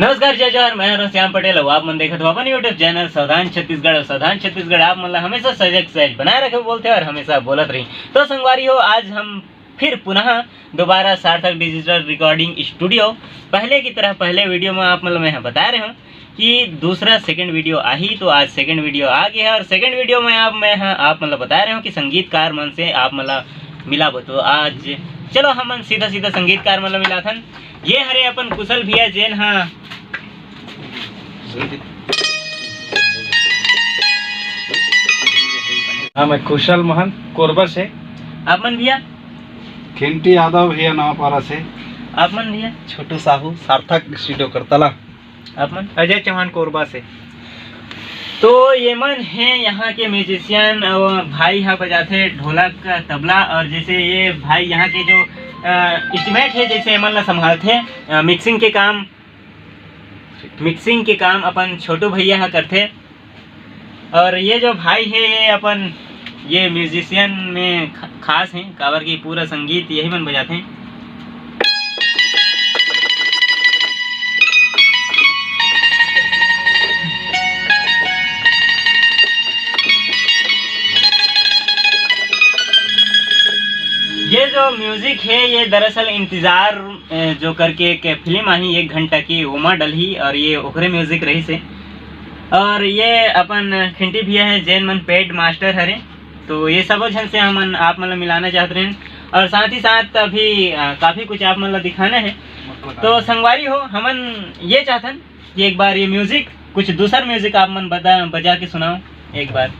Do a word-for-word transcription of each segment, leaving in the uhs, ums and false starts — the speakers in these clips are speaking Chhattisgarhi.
नमस्कार, जय जोहार, मैं हूं श्याम पटेल और आप मन देखत हो अपन YouTube चैनल सावधान छत्तीसगढ़। और सावधान छत्तीसगढ़ आप मन ला हमेशा सजग सहज बनाए रखे बोलथे और हमेशा बोलत रही। तो संगवारी हो, आज हम फिर पुनः दोबारा सार्थक डिजिटल रिकॉर्डिंग स्टूडियो, पहले की तरह पहले वीडियो में आप मन ला मैं बताए रहे हूँ कि दूसरा सेकंड वीडियो आही, तो आज सेकंड वीडियो आ गया है। और सेकंड वीडियो में आप मैं हाँ, आप मन ला बताए रहे हूँ कि संगीतकार मन से आप मन ला मिलाबो। तो आज चलो हमन सीधा सीधा संगीतकार मन ला मिलाथन। ये हरे अपन कुशल भैया जेन हा। हाँ, मैं कुशल महंत कोरबा से। आप मन भैया। खिंटी यादव भैया नवापारा से। आप मन भैया। छोटू साहू, सार्थक स्टूडियो करतला। आप मन। अजय चौहान कोरबा से। तो ये मन है यहाँ के म्यूजिशियन, भाई हा बजाथे ढोलक, तबला, और जैसे ये भाई यहाँ के जो इंस्ट्रूमेंट है, जैसे एमन ला संभालथे, मिक्सिंग के काम, मिक्सिंग के काम अपन छोटू भैया हा करथे। और ये जो भाई है, ये अपन ये म्यूजिशियन में ख-, खास है, काबर कि पूरा संगीत यही मन बजाथे। ये जो म्यूजिक है, ये दरअसल इंतजार, अ, जो करके एक फिल्म आही एक घंटा की, ओमा डलही, और ये ओकरे म्यूजिक रही से। और ये अपन खिंटी भैया है, जेन मन पेड मास्टर हरे, तो ये सबो झन से हमन आप मन ला मिलाना चाहत रहेन। और साथ ही साथ अभी, अ, काफी कुछ आप मन ला दिखाना है। तो संगवारी हो, हमन ये चाहथन कि एक बार ये म्यूजिक, कुछ दूसर म्यूजिक आप मन बजा, बजा के सुनाओ एक बार।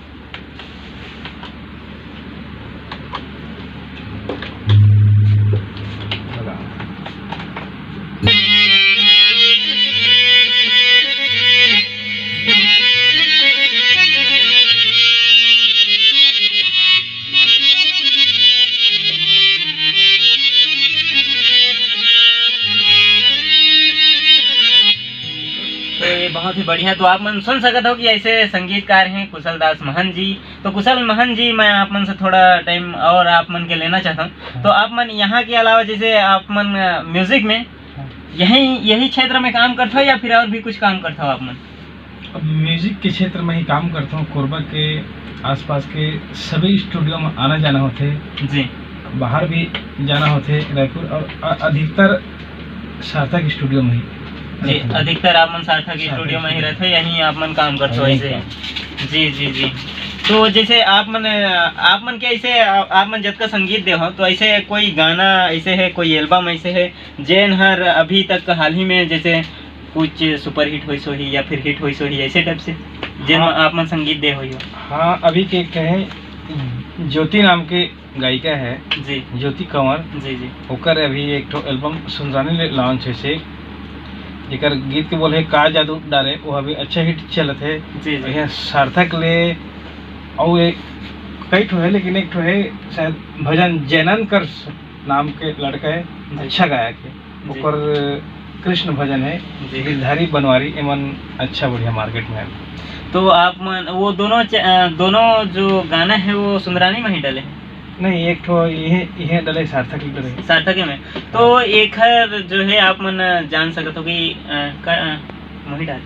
तो ये बहुत ही बढ़िया। तो आप मन सुन सकत हो कि ऐसे संगीतकार हैं कुशल दास महंत जी। तो कुशल महंत जी, मैं आप मन से थोड़ा टाइम और आप मन के लेना चाहता हूँ। तो आप मन यहाँ के अलावा, जैसे आप मन म्यूजिक में यही यही क्षेत्र में काम करते हो या फिर और भी कुछ काम करते हो आप मन? अब म्यूजिक के क्षेत्र में ही काम करता हूँ। कोरबा के आसपास के सभी स्टूडियो में आना जाना होते, जी। बाहर भी जाना होते रायपुर, और अ- अधिकतर सार्थक स्टूडियो में ही। जी, अधिकतर आप मन सार्थक स्टूडियो में ही रहते हो, यहीं आप मन काम करते हो यहीं ऐसे? जी जी जी। तो जैसे आप मन, आप मन के ऐसे, आप मन जतका संगीत दे हो, तो ऐसे कोई गाना ऐसे है, कोई एल्बम ऐसे है जेन हर अभी तक हाल ही में जैसे कुछ सुपरहिट होइस होही या फिर हिट होइस होही, ऐसे टाइप से जेन हाँ। आप मन संगीत दे होही हो? हाँ, अभी के एक है, ज्योति नाम के गायिका है, जी ज्योति कंवर। जी जी। ओकर अभी एक ठो एल्बम सुंदरानी ले लॉन्च है से, जेकर गीत के बोल है का जादू डारे, वो अभी अच्छा हिट चलत है। जी जी। यह सार्थक ले, और एक कई ठो है, लेकिन एक ठो है शायद भजन जैनन कर नाम के लड़का है, जी। अच्छा गायक है। जी। ओकर कृष्ण भजन है, जी। गिरधारी बनवारी, एमन अच्छा बढ़िया मार्केट में है। तो आप मन वो दोनों च-, अ, दोनों जो गाना है वो सुंदरानी में ही डले हैं? नहीं, एक ठो इहे इहे डले, सार्थक ही डले। सार्थक में। तो एखर जो है आप मन जान सकत हो कि, अ, का, अ, मोही डारे।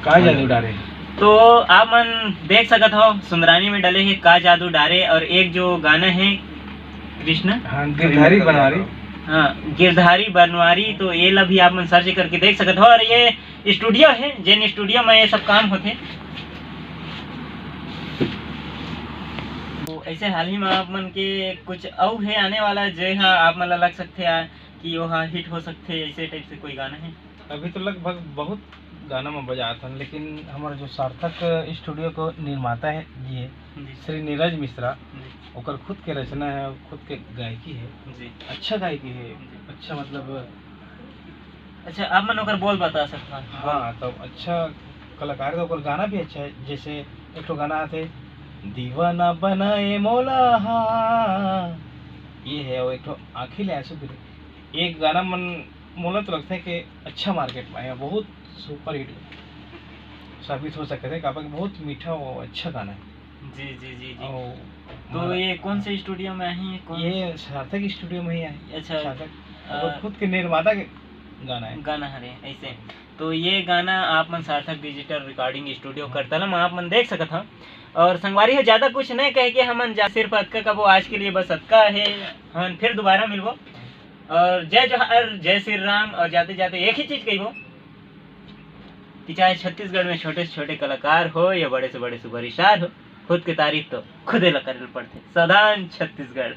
का जादू डारे। तो आप मन देख सकत हो सुंदरानी में डले है का जादू डारे, और एक जो गाना है कृष्ण, हाँ, गिरधारी बनवारी। हाँ, गिरधारी बनवारी। तो ये ला भी आप मन सर्च करके देख सकत हो। और ये स्टूडियो है, जेन स्टूडियो में ये सब काम होथे। तो ऐसे हाल ही में आप मन के कुछ अउ है आने वाला, जे हा आप मन ला लग सकथे आ कि वो हा हिट हो सकथे, ऐसे टाइप से कोई गाना है? अभी तो लगभग बहुत गाना में बजात हन, लेकिन हमारा जो सार्थक स्टूडियो को निर्माता है जी है जी श्री नीरज मिश्रा, जी ओकर खुद के रचना है, खुद के गायकी है, जी। अच्छा गायकी है, जी। अच्छा मतलब अच्छा, आप मन ओकर बोल बता सकता हूँ। हाँ, तो अच्छा कलाकार है, ओकर गाना भी अच्छा है। जैसे एक ठो गाना आते, दीवाना बनाए मोला हा, ये है, और एक ठो आँखी ले आंसू गिरे। एक गाना मन मोला तो लगता है कि अच्छा मार्केट में आया, बहुत सुपर हिट साबित हो सकता है, काबर कि बहुत मीठा और अच्छा गाना है। जी जी जी जी। और तो हमारा- ये कौन से स्टूडियो में आही है? कौन ये सार्थक स्टूडियो में ही है। अच्छा। सार्थक अ, और खुद के निर्माता के गाना है। गाना हरे ऐसे। तो ये गाना आप मन सार्थक डिजिटल रिकॉर्डिंग स्टूडियो करतला म आप मन देख सकत हव। और संगवारी हो, ज्यादा कुछ नहीं कह के हमन जा, सिर्फ अतका कबो आज के लिए बस अतका हे। हमन फिर दोबारा मिलबो। और जय जोहार, जय श्री राम। और जाते जाते एक ही चीज कहिबो कि चाहे छत्तीसगढ़ में छोटे से छोटे कलाकार हो या बड़े से बड़े सुपरस्टार हो, खुद के तारीफ तो खुदे ला करे ल पड़थे। सावधान छत्तीसगढ़।